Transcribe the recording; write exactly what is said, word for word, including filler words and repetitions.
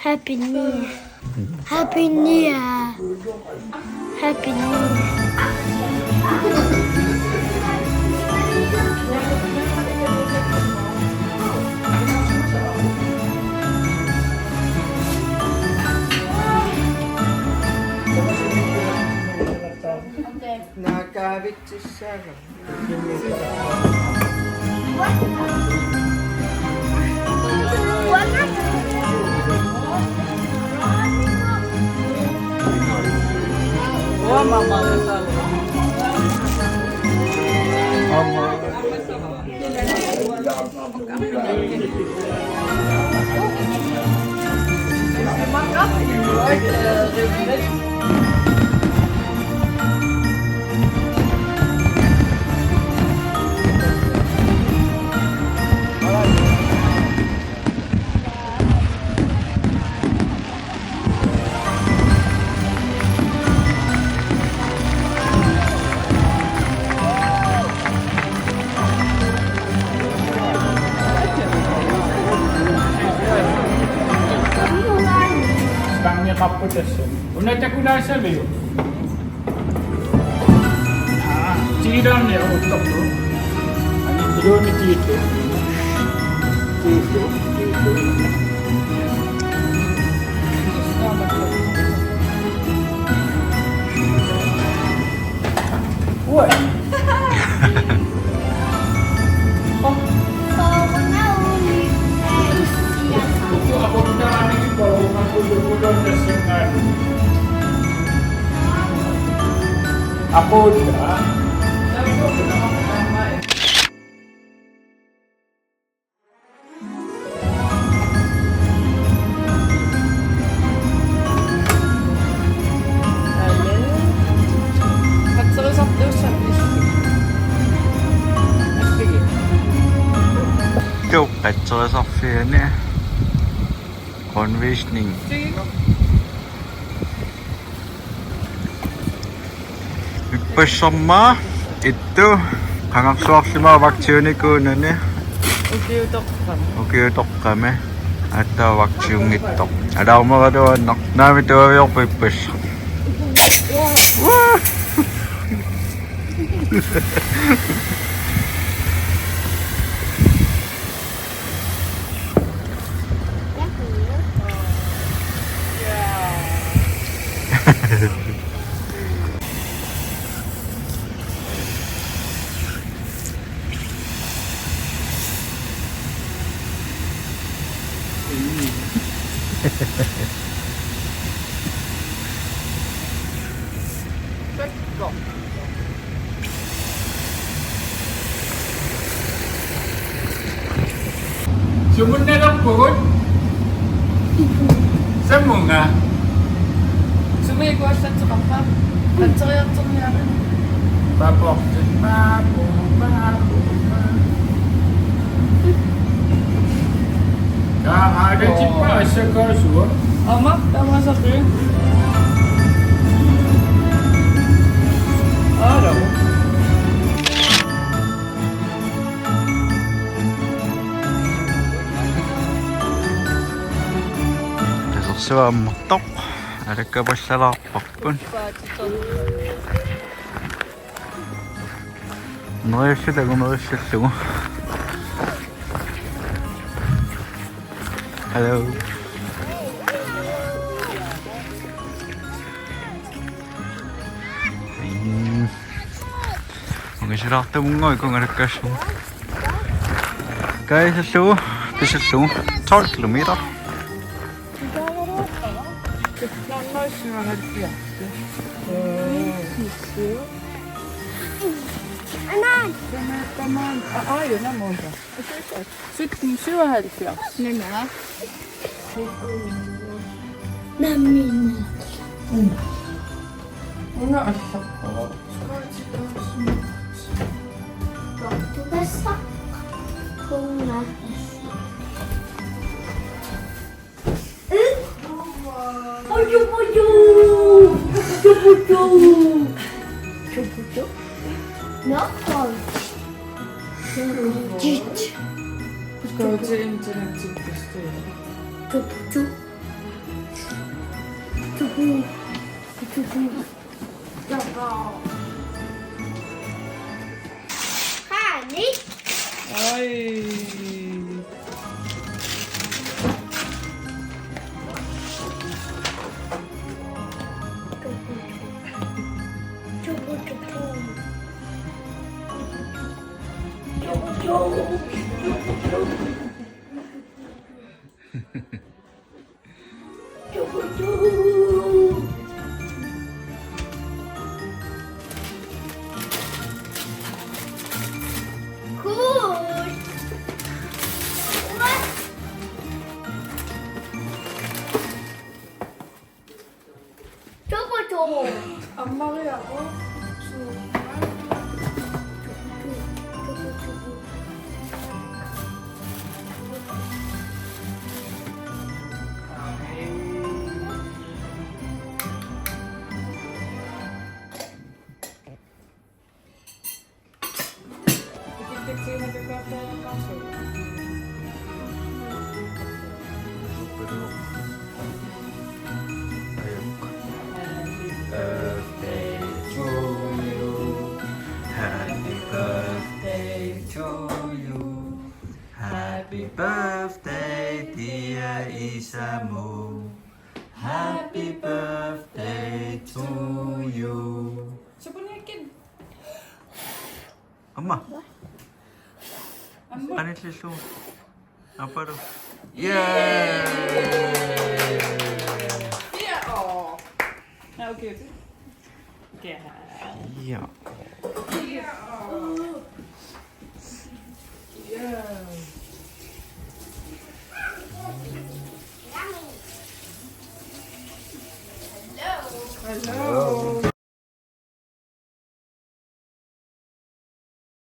Happy New Year. Happy New Year. Happy New Year. Naakavitsissaagut. Stangeqarpoq tassa. Una takulaassaviguk. Aa, tiilaarniaruttorlu. Ani iluani tiillu. Tiillu, tiillu. Uai. Aquuta. Tuuqqatserisarfiani rundvisning. Ippassarmaa ittu qangarsuarlima vagtiunikuunani. Ukiutoqqami. Ukiutoqqami. Aatsaat vagtiunngitsoq. Alaarmeraluannaq. Naami tuaviorpa ippassaq. Sumunnerarpugut. Samunga. Sumi kuallatseqarpa? Atseriartorniarina. Paportit, papu, papu, papu. Kaa, aadatippa assakaasua. Aamma, tamasaqi. Aalo. Tasersuaq ammartoq, alakkapallalaarparput. Neriulluta, neriulluta. Hello. Mm. Ungasilaartumunngui kungalakkaassugu. Kaisallugu, pisallugu. Tolv kilometer. Anan. Sytten syvoghalvfjerds. Nana. Nammineq. Una allaqqavoq. Tassa. Una. Puju, puju. Puju, puju. Puju, puju. No. Jit. Puju, puju. Honey. Ai. Cool. What? Choco choco. Ammariaruk. Birthday to you. Happy birthday to you. Happy birthday, dear Isamu. Happy birthday to you. Aamma. Aamma. Anillillu. Aappalu. Yay! Yay! Ja. Okay. Okay. Ja. Ja. Hello.